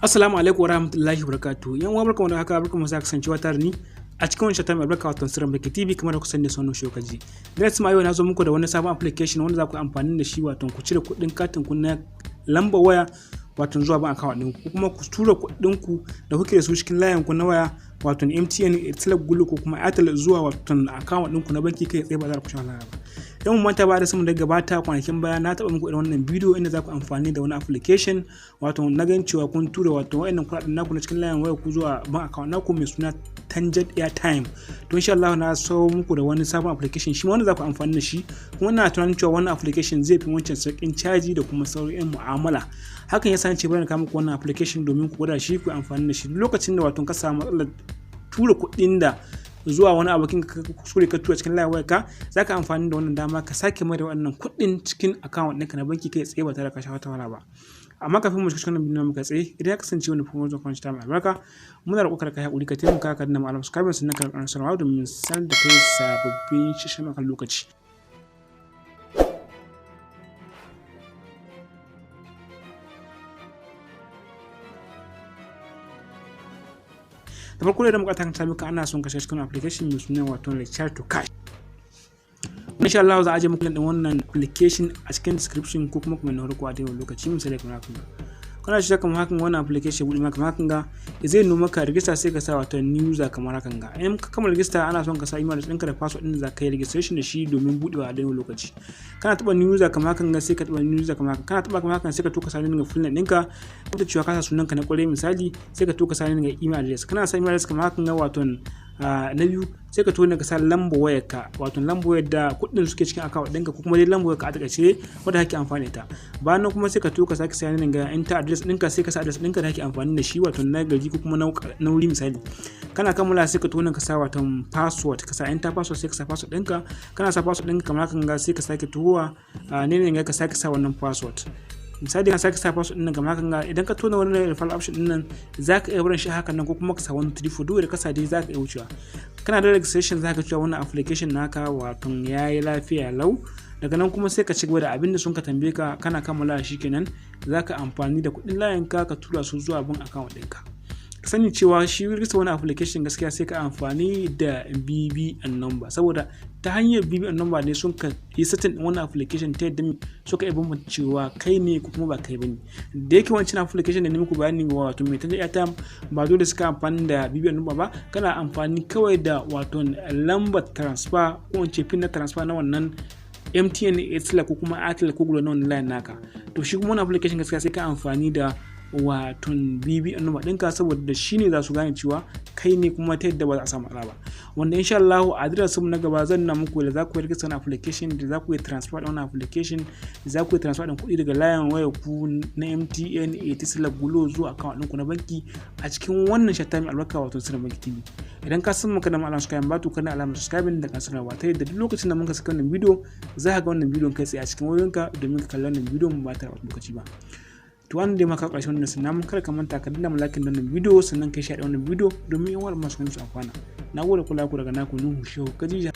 Assalamu alaikum warahmatullahi wabarakatuh. Yan uwa, barkamu da haka, barkamu da kasancewa tare ni a cikin wannan shata mai albarka, wato Sirrin Baki TV, kamar da kuka sani da sunan Shokaji. Da yau na zo muku da wani sabon application wanda za ku amfani da shi, wato ku cire kuɗin katin ku na lambar waya wato zuwa bank account ɗinku, ko kuma ku tura kuɗin ku da kuke da su cikin layin ku na waya, wato MTN, Airtel, Glo ko kuma Airtel, zuwa wato account ɗinku na banki kai tsaye ba za ku sha wahala ba. Idan mun manta ba da samun da gabata kwanakin baya, na taɓa muku irin wannan bidiyo inda za ku amfani da wani application, wato na gan cewa kun tura wato wa'annan kuɗaɗen naku na cikin layin waya ku zuwa bank account naku mai suna Tangent Airtime. To, insha Allah na so muku da wani sabon application shi ma wanda za ku amfani da shi, kuma ina tunanin cewa wannan application zai fi wancan sauƙin caji da kuma sauƙin mu'amala. Hakan ya sa ce bari na kawo muku wannan application domin ku gwada shi, ku amfani da shi duk lokacin da wato ka samu matsalar tura kuɗin da zuwa wani abokin ka kuskure ka tura cikin layin wayarka. Za ka amfani da wannan dama ka sake mai da wannan kuɗin cikin account ɗinka na banki kai tsaye ba tare da ka sha wata wahala ba. Amma kafin mu shiga cikin wannan bidiyon muka tsaye, idan ya kasance wani kuma zuwa kwanci ta mai albarka, muna roƙo ka haƙuri ka taimaka ka danna alamar subscribe, sannan ka ƙara sanarwa domin sanar da kai sababbin shirye akan lokaci. Da farko da muka ta maka, ana son ka shiga cikin application mai suna wato Recharge to Cash. Insha Allah za a aje muku link din wannan application a cikin description ko kuma na farko a daidai lokaci. Misali kamar haka, kana shiga kamar hakan, wannan application buɗe maka hakan ga, zai nuna maka register, sai ka sa wato new user kamar hakan ga. In ka kammala register, ana son ka sa email ɗinka da password ɗin da za ka yi registration da shi domin buɗewa a daidai lokaci. Kana taɓa new user kamar hakan ga, sai ka taɓa new user kamar hakan. Kana taɓa kamar hakan, sai ka to ka sa ga full name ɗinka, ko cewa ka sa sunanka na ƙwarai misali, sai ka to ka sa ga email address. Kana sa email address kamar hakan ga, wato na biyu sai ka tona ka sa lambar wayarka, wato lambar wayar da kuɗin suke cikin account ɗinka, ko kuma dai lambar wayarka a takaice wadda kake amfani da ita. Bayan nan kuma sai ka to ka sake sayan ga enter address ɗinka, sai ka sa address ɗinka da kake amfani da shi, wato na gari ko kuma na wuri misali. Kana kammala, sai ka tona ka sa wato password, ka sa enter password, sai ka sa password ɗinka. Kana sa password ɗinka kamar hakan ga, sai ka sake tuhowa ne ne ka sake sa wannan password. Misali ka sake sa password ɗin kamar hakan ga, idan ka tona wannan referral option ɗin nan, zaka iya barin shi hakan nan ko kuma ka sa 1 3 4, duk da ka sa dai zaka iya wucewa. Kana da registration, zaka cewa wannan application naka wato yayi lafiya lau. Daga nan kuma sai ka ci gaba da abin da sun ka tambaye ka. Kana kammala shi kenan, zaka amfani da kuɗin layin ka ka tura su zuwa bank account ɗinka. Ka sani cewa shi register wani application gaskiya sai ka amfani da BVN number, saboda ta hanyar BVN number ne sun ka yi setting din wannan application ta yadda suka iya bambanta cewa kai ne ko kuma ba kai bane. Da yake wancan application da ne muku bayani, wato mai tanda airtime, ba dole suka amfani da BVN number ba, kana amfani kawai da wato lambar transfer ko in ce pin na transfer na wannan MTN, Airtel ko kuma Airtel ko Glo na wannan line naka. To, shi kuma wannan application gaskiya sai ka amfani da waton BVN number ɗinka, saboda da shi ne za su gane cewa kai ne, kuma ta yadda ba za a samu matsala ba. Wanda insha Allah a darasin na gaba zan nuna muku da za ku register wani application, da za ku yi transfer ɗin wani application, da za ku yi transfer ɗin kuɗi daga layin wayar ku na MTN, Etisalat, Glo zuwa account ɗinku na banki a cikin wannan shatta mai albarka, wato Sirrin Banki TV. Idan ka san maka da alamar subscribe ba, to kana alamar subscribe da kan sanarwa, ta yadda duk lokacin da muka saka wannan bidiyo za ka ga wannan bidiyon kai tsaye a cikin wayoyinka domin ka kalli wannan bidiyon ba tare da lokaci ba. To, wannan dai maka ƙarshen wannan, sannan mun kada ka manta ka danna like wannan bidiyo, sannan kai share wannan bidiyo domin yan uwa masu su amfana. Na gode kula ku daga naku Nuhu Shehu Kajija.